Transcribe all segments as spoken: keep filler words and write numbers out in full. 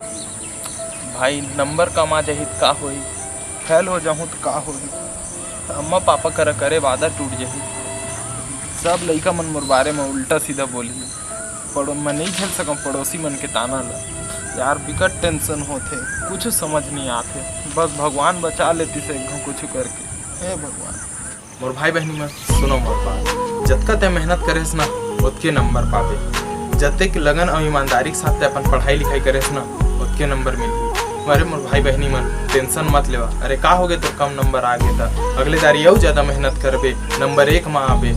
भाई, नंबर कम आ जाही त का होही? फेल हो जाहूँ त का होही? अम्मा पापा करा करे वादा टूट जाही। सब लइका मन मोर बारे म उल्टा सीधा बोलही। पड़ो-, मैं नइ झेल सकंव पड़ोसी मन के ताना ल। यार, बिकट टेंशन होथे, कुछु समझ नइ आथे। बस भगवान बचा लेतिस एक घांव कुछु करके। हे भगवान। मोर भाई बहिनी मन, सुनो मोर बात। जतका तैं मेहनत करेस ना, ओतके नंबर पाबे। जतेक लगन अउ ईमानदारी के साथ तैं अपन पढ़ाई लिखाई करेस ना, ओतके नंबर मिलही। अरे मोर भाई बहिनी मन, टेंशन मत लेवा। अरे का होगे, तोर कम नंबर आ गे त अगले दारी अउ ज्यादा मेहनत करबे, नंबर एक म आबे।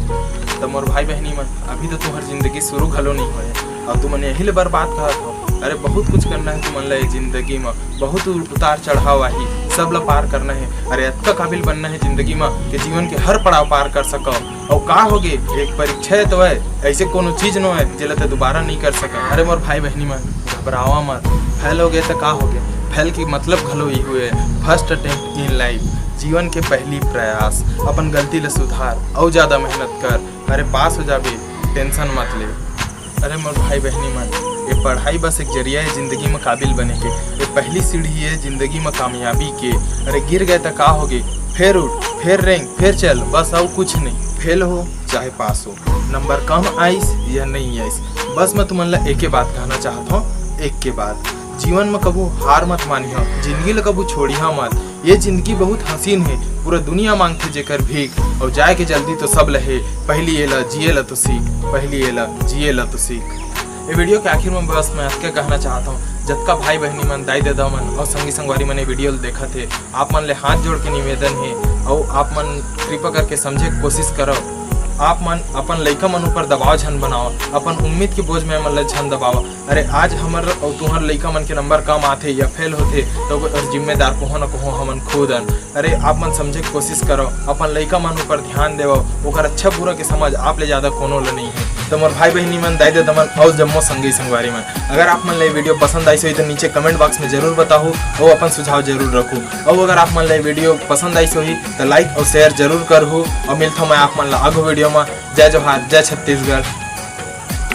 त मोर भाई बहिनी मन, अभी तो तुंहर जिंदगी शुरू घलो नइ होए, अउ तुमन यही ले बर्बाद कहत हो। अरे बहुत कुछ करना हे तुमन ला ये जिंदगी म, बहुत उ-, उतार चढ़ाव आही, सब ला पार करना हे। अरे अतका काबिल बनना हे जिंदगी म कि जीवन के हर पड़ाव पार कर सकव। अउ का होगे, एक परीक्षा तो हे, ऐसे कोनो चीज नो हे जेला तैं दोबारा नइ कर सकय। अरे मोर भाई बहिनी मन, घबरावा मत, फेल होगे त का होगे, फेल के मतलब घलो इही होय, first attempt in life, जीवन के पहली प्रयास। अपन गलती ला सुधार, अउ ज्यादा मेहनत कर, अरे पास हो जाबे, टेंशन मत ले। अरे मोर भाई बहिनी मन, ये पढ़ाई बस एक जरिया हे जिंदगी म काबिल बने के, ये पहली सीढ़ी हे जिंदगी म कामयाबी के। अरे गिर गए त का होगे, फेर उठ, फेर रेंग, फेर चल, बस अउ कुछ नहीं। फेल हो चाहे पास हो, नंबर कम आइस या नहीं आइस, बस मैं तुमन ला एके बात कहना चाहत हूँ, एक के बात, जीवन म कभू हार मत मानिहा, जिंदगी ला कभू छोड़िहा मत। ये जिंदगी बहुत हसीन हे, पूरा दुनिया मांगथे जेकर भीख, अउ जाए के जल्दी तो सब लहे, पहली एला जिए ला तो सीख, पहली एला जिए ला तो सीख। ये वीडियो के आखिर में बस मैं अतके कहना चाहत हूँ, जतका भाई बहिनी मन, दाई ददा मन अउ संगी संगवारी मन ये वीडियो ल देखत हे, आप मन ले हाथ जोड़ के निवेदन हे, अउ आप मन कृपा करके समझे के कोशिश करव। आप मन अपन लइका मन ऊपर दबाव झन बनाव, अपन उम्मीद के बोझ में मन ल झन दबाव। अरे आज हमर अउ तुंहर लइका मन के नंबर कम आथे या फेल होथे, तो ओकर जिम्मेदार कोहो न कोहो हमन खुद अन। अरे आप मन समझे के कोशिश करव, अपन लइका मन ऊपर ध्यान देवव, ओकर अच्छा बुरा के समझ आप ले ज्यादा कोनो ल नइ हे। तो मोर भाई बहिनी मन, दाई ददा मन अउ जम्मो संगी संगवारी मन, अगर आप मन ले वीडियो पसंद आइस होही तो नीचे कमेंट बॉक्स में जरूर बताहू अउ अपन सुझाव जरूर रखू। अउ अगर आप मन ले वीडियो पसंद आइस होही तो लाइक अउ शेयर जरूर करहू। अउ मिलथों मैं आप मन ला आगू वीडियो में। जय जोहार, जय छत्तीसगढ़।